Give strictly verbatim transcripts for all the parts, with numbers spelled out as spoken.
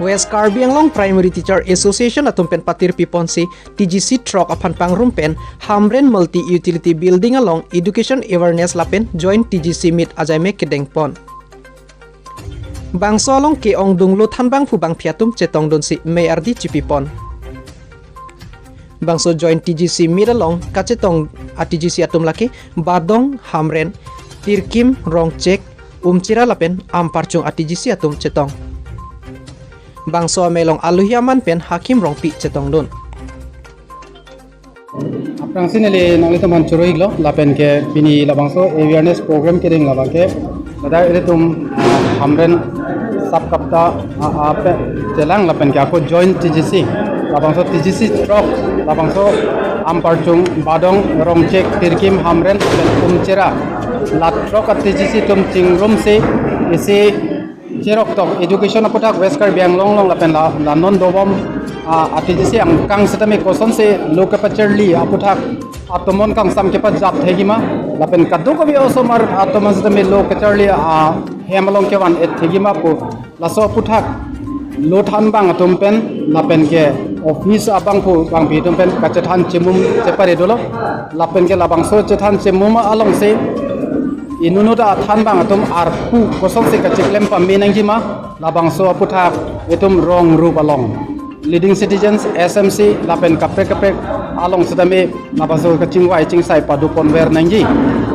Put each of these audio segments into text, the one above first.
West Karbi Anglong Primary Teacher Association atum pen patirpi ponsi T G C throk aphan pangrum pen Hamren Multi Utility Building along education awareness lapen joint T G C meet ajai me kedeng pon. Bangso along ke-ongdung lo thanbang phu bangphi atum chetongdunsi mei ardi chipi pon. Bangso joint T G C meet along kachetong a T G C atum lake Badong, Hamren, Tirkim, Rongchek, Umchira lapen Amparchung a T G C atum chetong. Bangso amei along alohi aman pen Hakim Rongpi chetongdun. Aphrangsi neli nanglitum aphan choro-iklo, lapen ke pini labangso awareness program kedeng labang ke, ladak ilitum, ah, Hamren sub kapta, ah, ah, pe-, chelang lapen ke ako joint T G C, labangso T G C throk, labangso Amparchung, Badong, Rongchek, Tirkim, Hamren, lapen Umchira, la throk a T G C atum chingrumsi, isi cheroktok education aputhak West Karbi Anglong along lapen la, la non dobom, ah, a T G C angkang setame kosonsi lo kepacharli aputhak atomon kangsam kepajap thekji ma, lapen kadokave osomar atomon setame lo kacharli ahem along kevan-et thekji ma pu, laso aputhak lo thanbang atum pen lapen ke office abang phu bangphi atum pen kachethan chemum chepare dolo, lapen ke labangso chethan chemum alongsi inut inut athanbang atum arpu kosonsi kachiklem pame nangji ma, labangso aputhak itum rong rup along leading citizens, S M C lapen kaprek kaprek along setame labangso kachingvai chingsai pado ponver nangji.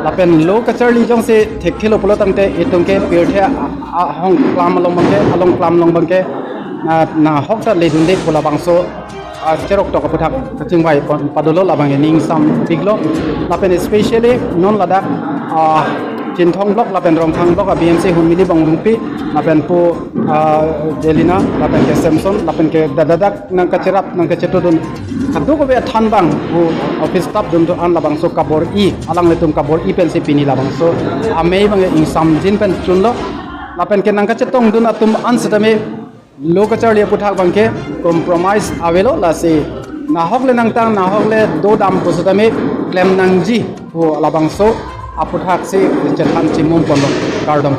Lapen lo kacharli jongsi thekthelo pulo tangte itum ke pirthe a, a, ahong klam along abang ke, along klam along abang ke, na, nahok ta ledunde pu labangso, ah, cheroktok aputhak kachingvai pon-, padolo labang ke ning samdiklo. Lapen especially non ladak, ah, Chinthong block lapen Rongkhang block a B M C Hunmili Bongbungpi lapen pu, ah, Delina lapen ke Samson lapen ke dadadak nangkacherap nangkachetodun kadokave athanbang pu office staff dun do-an labangso kabor-i, alanglitum kabor-i pensi pini labangso amei abang ke ingsamjin pen chunlo. Lapen ke nangkachetongdun atum an setame lo kacharli aputhak abang ke compromise avelo, lasi nahok le nangtang, nahok le dodam pu setame klem nangji pu labangso aputhak si chethan chemum ponlo, kardom.